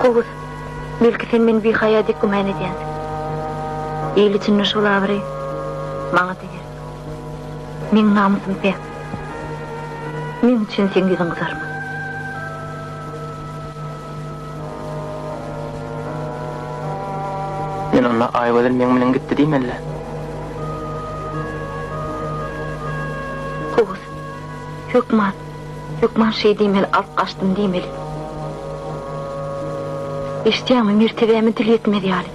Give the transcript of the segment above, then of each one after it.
Kowus, belki sen meni bihaýa dek gümän edýänsiň. Il içinde şol abraý maňa-da gerek. Meň namysym päk. Meň üçin seň ýüzüň gyzarmaz. Men onda Aýgözel meň bilen gitdi diýmeli-dä. Kowus, hökman, hökman şeý diýmeli, alyp gaçdym diýmeli. Eşidýäňmi, mertebäme dil ýetmez ýaly.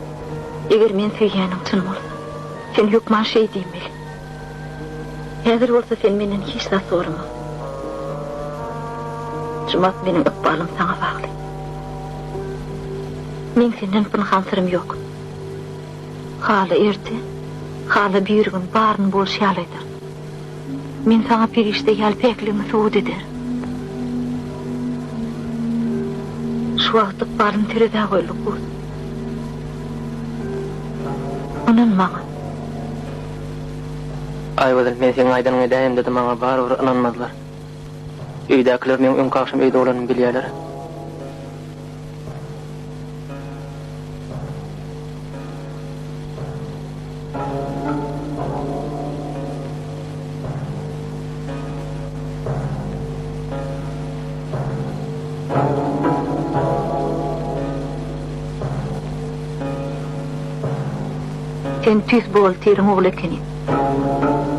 Eger meni söýýäniň çyn bolsa, sen hökman şeý diýmeli. Häzir bolsa sen menden hiç zat sorama. Şu wagt meniň ykbalym saňa bagly. Meň senden pynhan syrym ýok. Hala erte, hala birigün baryny bolşy ýaly aýdaryn. Men saňa perişde ýaly päkligimi subut ederin. Şu wagt ykbalym terezä goýuldy, Guz. Ynan maňa. Aýgözel, men seň aýdanyňy edäýemde-de maňa barybir ynanmazlar. Öýdäkiler meň öňki agşam öýde bolanymy bilýärler. Sen tüýs buhgalteriň ogly ekeniň.